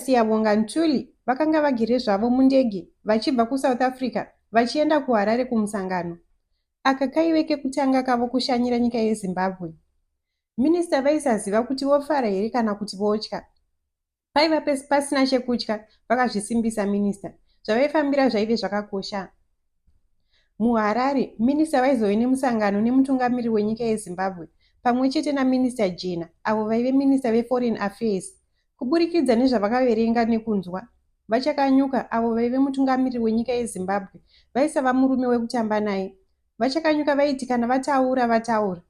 Siyabonga Ntuli vakanga vagere zvavo mundege vachibva kuSouth Africa vachienda kuHarare kumusangano. Aka kaive kekutanga kavo kushanyira nyika yeZimbabwe. Minista vaisaziva kuti vofara here kana kuti votya. Paiva pasina chekutya, vakazvisimbisa minista. Zvavaifambira zvaive zvakakosha. MuHarare, minista vaizove nemusangano nemutungamiriri wenyika yeZimbabwe pamwe chete naMinister Jena avo vaive minista veForeign Affairs. Kuburikidza nezvavakaverenga nekunzwa, VaChakanyuka avo vaive mutungamiriri wenyika yeZimbabwe vaisava murume wekutamba naye. VaChakanyuka vaiti kana vataura vataura.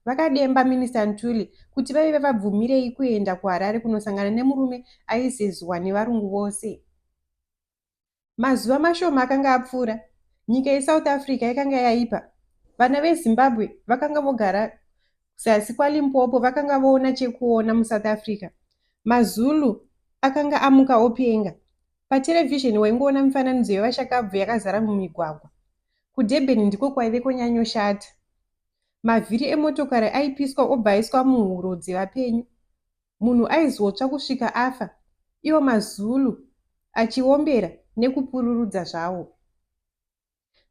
Vakademba Minister Ntuli kuti vaive vabvumirei kuenda kuHarare kunosangana nemurume aizezwa nevarungu vose. Mazuva mashoma akanga apfuura, nyika yeSouth Africa yakanga yaipa. Vana veZimbabwe vakanga vogara zasi kwaLimpopo vakanga voona chekuona muSouth Africa. MaZulu akanga amuka openga. Paterevhizheni waingoona mifananidzo yevashakabvu yakazara mumigwagwa. KuDurban ndiko kwaive konyanyoshata. Mavhiri emotokari aipiswa obva aiswa muhuro dzevapenyu. Munhu aizotsva kusvika afa, iwo maZulu achiombera nekupururudza zvawo.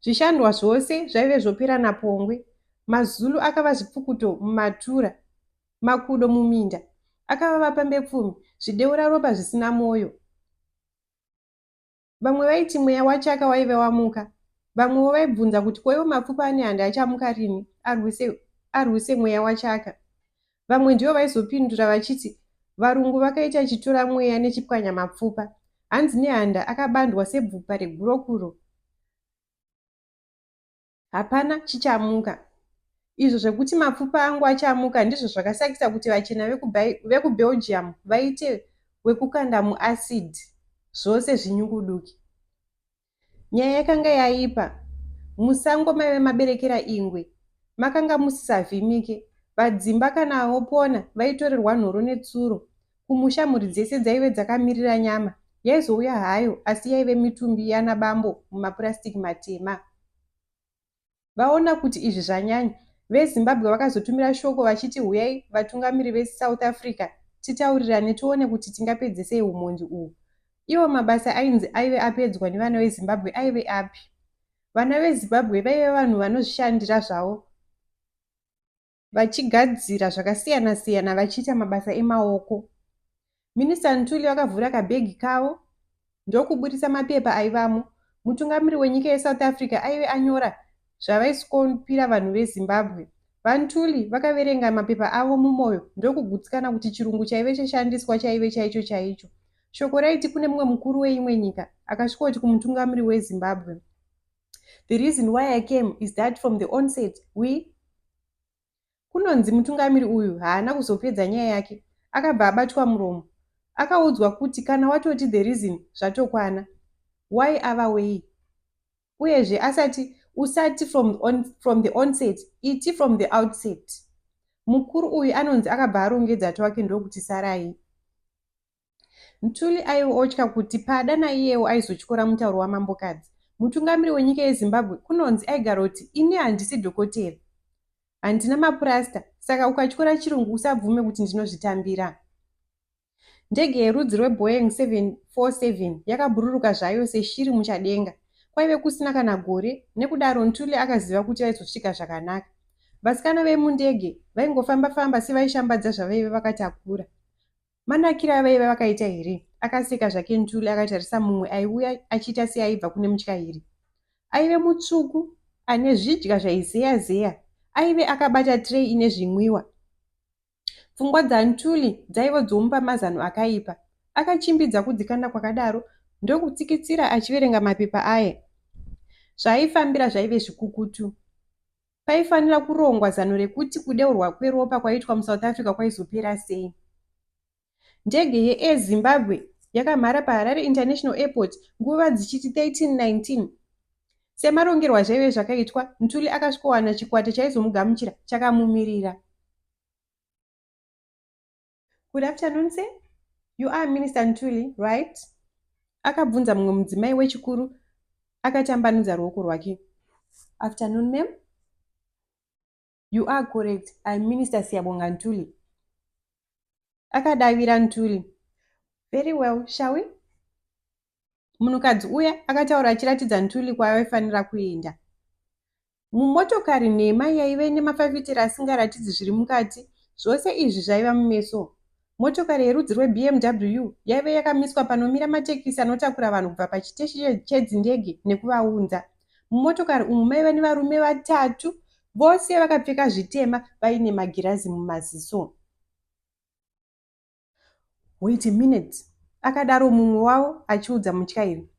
Zvishandwa zvose zvaive zvopera napongwe. MaZulu akava zvipfukuto mumatura, makudo muminda. Akava vapambepfumi, zvideuraropa zvisina moyo. Vamwe vaiti mweya waChaka waive wamuka. Vamwewo vaibvunza kuti ko iwo mapfupa aNehanda achamuka rini arwise, arwise mweya waChaka. Vamwe ndivo vaizopindura vachiti varungu vakaita chitora mweya nechipwanya mapfupa. Hanzi Nehanda akabandwa sebvupa regurokuro. Hapana chichamuka. Izvo zvekuti mapfupa angu achamuka ndizvo zvakasakisa kuti vachena vekuBelgium vaite wekukanda muacid zvose zvinyunguduke. Nyaya yakanga yaipa. Musango maive maberekera ingwe. Makanga musisavhimike. Vadzimba kana vopona vaitorerwa nhoro netsuro. Kumusha mhuri dzese dzaive dzakamirira nyama. Yaizouya hayo asi yaive mitumbi yana bambo mumapurasitiki matema. Vaona kuti izvi zvanyanya, veZimbabwe vakazotumira shoko vachiti huyai vatungamiri veSouth Africa titaurirane tione kuti tingapedze sei humhondi uhu. Iwo mabasa ainzi aive apedzwa nevana veZimbabwe aive api? Vana veZimbabwe vaive vanhu vanozvishandira zvavo vachigadzira zvakasiyana-siyana vachiita mabasa emaoko. Minister Ntuli vakavhura kabhegi kavo ndokuburitsa mapepa aivamo. Mutungamiri wenyika yeSouth Africa aive anyora zvavaisvikopira vanhu veZimbabwe. VaNtuli vakaverenga mapepa avo mumoyo ndokugutsikana kuti chirungu chaive chashandiswa chaive chaicho chaicho. Shoko raiti kune mumwe mukuru weimwe nyika akasvikoti kumutungamiri weZimbabwe. The reason why I came is that from the onset we Kunonzi mutungamiri uyu haana kuzopedza nyaya yake akabva abatwa muromo. Akaudzwa kuti kana watoti the reason zvatokwana. Why ava wei? Uyezve asati usati from, on, from the onset iti from the outset. Mukuru uyu anonzi akabva arongedza twake ndokuti sarai. Ntuli aive otya kuti pada naiyewo aizotyora mutauro wamambokadzi. Mutungamiri wenyika yeZimbabwe kunonzi aigaroti ini handisi dhokotera, handina mapurasita saka ukatyora chirungu usabvume kuti ndinozvitambira. Ndege yerudzi rweBoeing 747 yakabhururuka zvayo seshiri muchadenga. Kwaive kusina kana gore, nekudaro Ntuli akaziva kuti vaizosvika zvakanaka. Vasikana vemundege vaingofamba-famba sevaishambadza zvavaive vakatakura. Manakiro avaiva vakaita here? Akaseka zvake Ntuli akatarisa mumwe aiuya achiita seaibva kune mutyairi. Aive mutsvuku ane zvidya zvaizeya zeya. Aive akabata tray ine zvinwiwa. Pfungwa dzaNtuli dzaive dzomupa mazano akaipa. Akachimbidza kudzikanda kwakadaro ndokutsikitsira achiverenga mapepa aye. Zvaaifambira zvaive zvikukutu. Paifanira kurongwa zano rekuti kudeurwa kweropa kwaiitwa muSouth Africa kwaizopera sei. Ndege yeAir Zimbabwe yakamhara paHarare International Airport nguva dzichiti 13:19. Semarongerwo azvaive zvakaitwa, Ntuli akasvikowana chikwata chaizomugamuchira chakamumirira. Good afternoon sir. You are Minister Ntuli, right? Akabvunza mumwe mudzimai wechikuru akatambanudza ruoko rwake. Afternoon ma'am. You are correct. I'm Minister Siyabonga Ntuli. Akadavira Ntuli. Very well, shall we? Munhukadzi uya akataura achiratidza Ntuli kwaaifanira kuenda. Mumotokari nhema yaive nemafafitera asingaratidzi zviri mukati, zvose izvi zvaiva mumeso. Motokari yerudzi rweBMW yaive yakamiswa panomira matekisi anotakura vanhu kubva pachiteshi chedzindege nekuvaunza. Mumotokari umu maiva nevarume vatatu vose vakapfeka zvitema vaine magirazi mumaziso. Wait a minute, akadaro mumwe wavo achiudza mutyairi.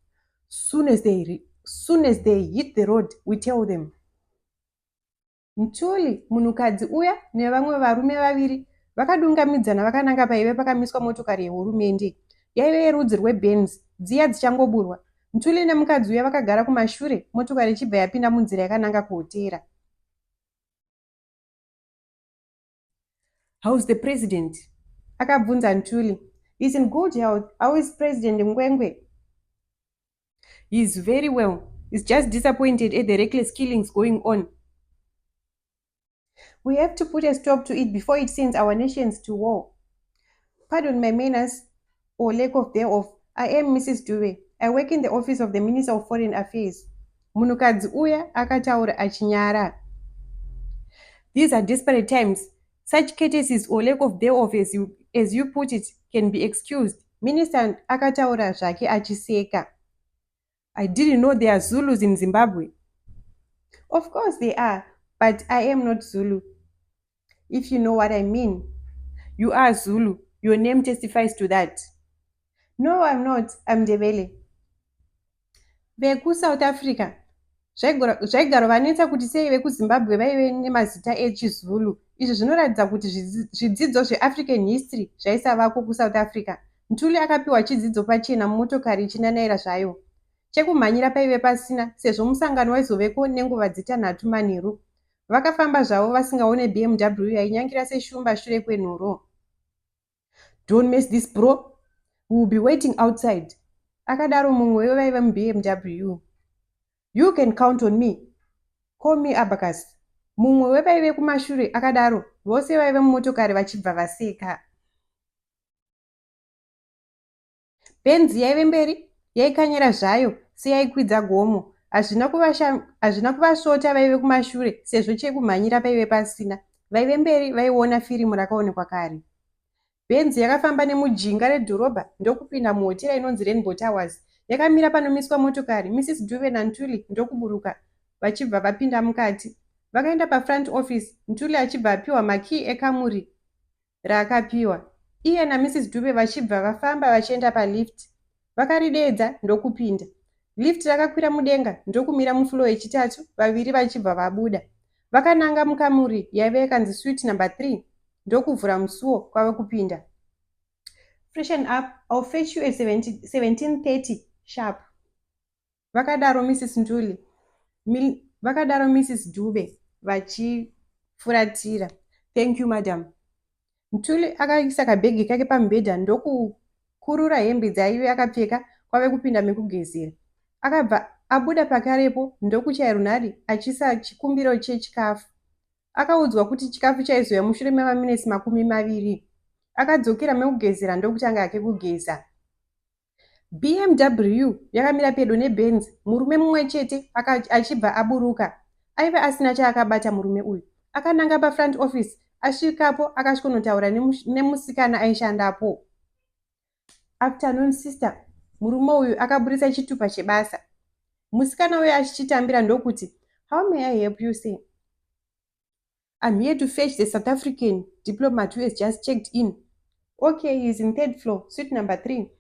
Soon as they, soon as they hit the road, we tell them. Ntuli, munhukadzi uya nevamwe varume vaviri vakadungamidzana vakananga paive pakamiswa motokari yehurumende. Yaive yerudzi rweBenz, dziya dzichangoburwa. Ntuli nemukadzi uya vakagara kumashure, motokari ichibva yapinda munzira yakananga kuhotera. How's the president? Akabvunza Ntuli. He's in good health. How is President Ngwengwe? He's very well. He's just disappointed at the reckless killings going on. We have to put a stop to it before it sends our nations to war. Pardon my manners or lack of thereof. I am Mrs. Dube. I work in the office of the Minister of Foreign Affairs. Munhukadzi uya akataura achinyara. These are desperate times. Such courtesies or lack of thereof as you, as you put it can be excused. Minister akataura zvake achiseka. I didn't know there are Zulus in Zimbabwe. Of course they are, but I am not Zulu. If you know what I mean. You are Zulu. Your name testifies to that. No, I'm not. I'm Ndebele. VekuSouth Africa zvaigarovanetsa kuti sei vekuZimbabwe vaive nemazita echiZulu. Izvi zvinoratidza kuti zvidzidzo zveAfrican history zvaisavako kuSouth Africa. Ntuli akapiwa chidzidzo pachena mumotokari ichinanaira zvayo. Chekumhanyira paive pasina sezvo musangano waizoveko nenguva dzitanhatu manheru. Vakafamba zvavo vasingaone BMW yainyangira seshumba shure kwenhoro. Don't mess this bro, we will be waiting outside, akadaro mumwe wevaiva muBMW. You can count on me. Call me Abacus, mumwe wevaive kumashure akadaro vose vaiva mumotokari vachibva vaseka. Benz yaive mberi yaikanyira zvayo seyaikwidza gomo. Hazvina hazvina kuvasvota vaive kumashure sezvo chekumhanyira paive pasina. Vaive mberi vaiona firimu rakaonekwa kare. Benz yakafamba nemujinga redhorobha ndokupinda muhotera inonzi Rainbow Towers. Yakamira panomiswa motokari, Mrs Dube naNtuli ndokuburuka vachibva vapinda mukati. Vakaenda pafront office, Ntuli achibva apiwa makey ekamuri raakapiwa, iye naMrs Dube vachibva vafamba vachienda palift. Vakarideedza ndokupinda. Lift rakakwira mudenga ndokumira mufloor yechitatu vaviri vachibva vabuda. Vakananga mukamuri yaive yakanzi suite number 3 ndokuvhura musuo kwave kupinda. Freshen up, I'll fetch you at 17:30 sharp. Vakadaro Mrs Ntuli, vakadaro Mrs Dube vachifuratira. Thank you madam. Ntuli akaisa kabhegi kake pamubhedha ndokukurura hembe dzaaive akapfeka kwave kupinda mekugezera. Akabva abuda pakarepo ndokuchaya runhare achiisa chikumbiro chechikafu. Akaudzwa kuti chikafu chaizouya mushure memaminetsi 20. Akadzokera mekugezera ndokutanga hake kugeza. BMW yakamira pedo neBenz murume mumwe chete achibva aburuka. Aive asina chaakabata murume uyu. Akananga pafront office asvikapo akasvikonotaura nemusikana aishandapo. Afternoon sister, murume uyu akaburitsa chitupa chebasa. Musikana uyu achichitambira ndokuti, How may I help you sir? I'm here to fetch the South African diplomat who has just checked in. Okay, he's in third floor, suite number 3.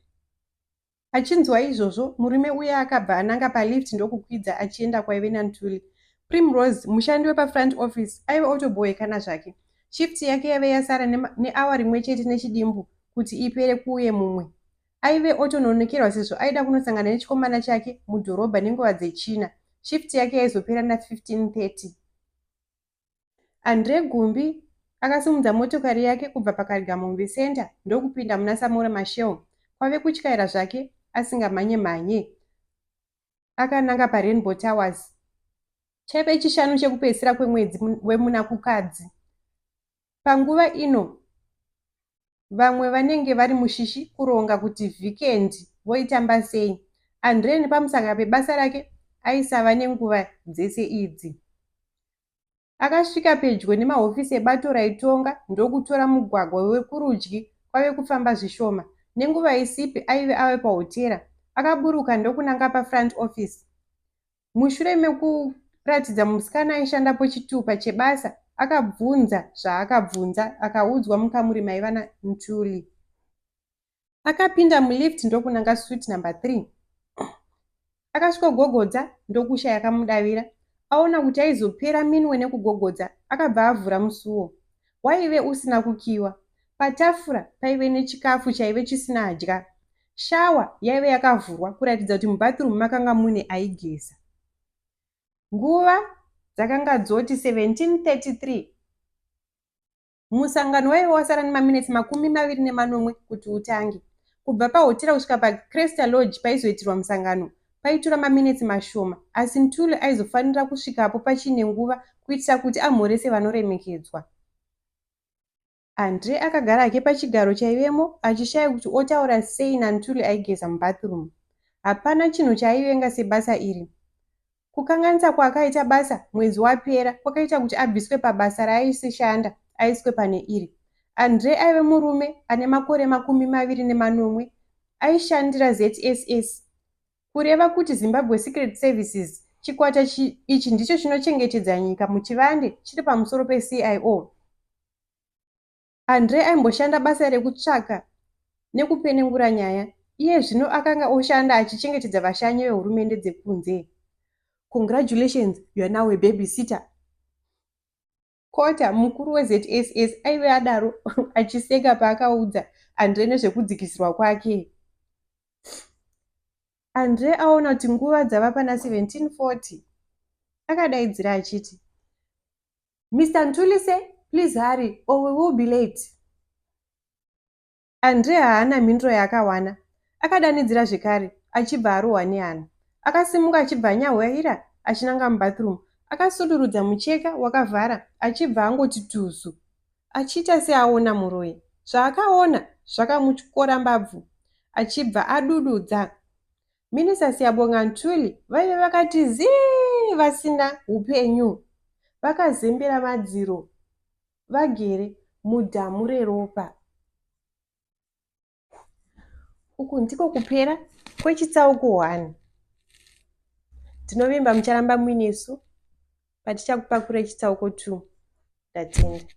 Achinzwa izvozvo, murume uya akabva ananga palift ndokukwidza achienda kwaive naNtuli. Primrose, mushandi wepafront office, aive otobhowekana zvake. Shift yake yaive yasara neawa rimwe chete nechidimbu kuti ipere kuuye mumwe. Aive otononokerwa sezvo aida kunosangana nechikomana chake mudhorobha nenguva dzechina. Shift yake yaizopera na 15:30. Andre Gumbi akasimudza motokari yake kubva paKarigamombe Centre ndokupinda muna Samora Machel kwave kutyaira zvake asingamhanye-mhanye akananga paRainbow Towers. Chaive Chishanu chekupedzisira kwemwedzi wemuna Kukadzi. Panguva ino. Vamwe vanenge vari mushishi kuronga kuti vhikendi voitamba sei. Andre nepamusaka pebasa rake aisava nenguva dzese idzi. Akasvika pedyo nemahofisi ebato raitonga ndokutora mugwagwa wekurudyi kwave kufamba zvishoma. Nenguva isipi aive ave pahotera. Akaburuka ndokunanga pafront office. Mushure mekuratidza musikana aishandapo chitupa chebasa, akabvunza zvaakabvunza akaudzwa mukamuri maiva naNtuli. Akapinda mulift ndokunanga suite number 3. Akasvikogogodza ndokushaya akamudavira. Aona kuti aizopera minwe nekugogodza akabva avhura musuwo. Waive usina kukiwa. Patafura paive nechikafu chaive chisina adya. Shawa yaive yakavhurwa kuratidza kuti mubathroom makanga mune aigeza. Nguva dzakanga dzoti 17:33. Musangano waive wasara nemaminetsi 27 kuti utange. Kubva pahotera kusvika paCresta Lodge paizoitirwa musangano paitora maminetsi mashoma asi Ntuli aizofanira kusvikapo pachiine nguva kuitira kuti amhorese vanoremekedzwa. Andre akagara hake pachigaro chaivemo achishaya kuti otaura sei naNtuli aigeza mubathroom. Hapana chinhu chaaivenga sebasa iri. Kukanganisa kwaakaita basa mwedzi wapera kwakaita kuti abviswe pabasa raaisishanda aiswe pane iri. Andre aive murume ane makore 27 aishandira ZSS, kureva kuti Zimbabwe Secret Services. Chikwata ichi ndicho chinochengetedza nyika muchivande chiri pamusoro peCIO. Andre aimboshanda basa rekutsvaka nekupenengura nyaya. Iye zvino akanga oshanda achichengetedza vashanyi vehurumende dzekunze. Congratulations, you are now a babysitter. Kota, mukuru weZSS aive adaro achiseka paakaudza Andre nezvekudzikisirwa kwake. Andre aona kuti nguva dzava pana 1740, akadaidzira achiti, Mister Ntuli sir, please hurry or we will be late. Andre haana mhinduro yaakawana. Akadanidzira zvekare, achibva arohwa nehana. Akasimuka achibva anyahwaira achinanga mubathroom. Akasudurudza mucheka wakavhara achibva angoti tuzu, achiita seaona muroyi. Zvaakaona zvakamutyora mbabvu achibva adududza. Minister Siyabonga Ntuli vaive vakati zii vasina hupenyu vakazembera madziro vagere mudhamu reropa. Uku ndiko kupera kwechitsauko 1. Ndinovimba mucharamba muinesu patichakupakurai chitsauko 2. Ndatenda.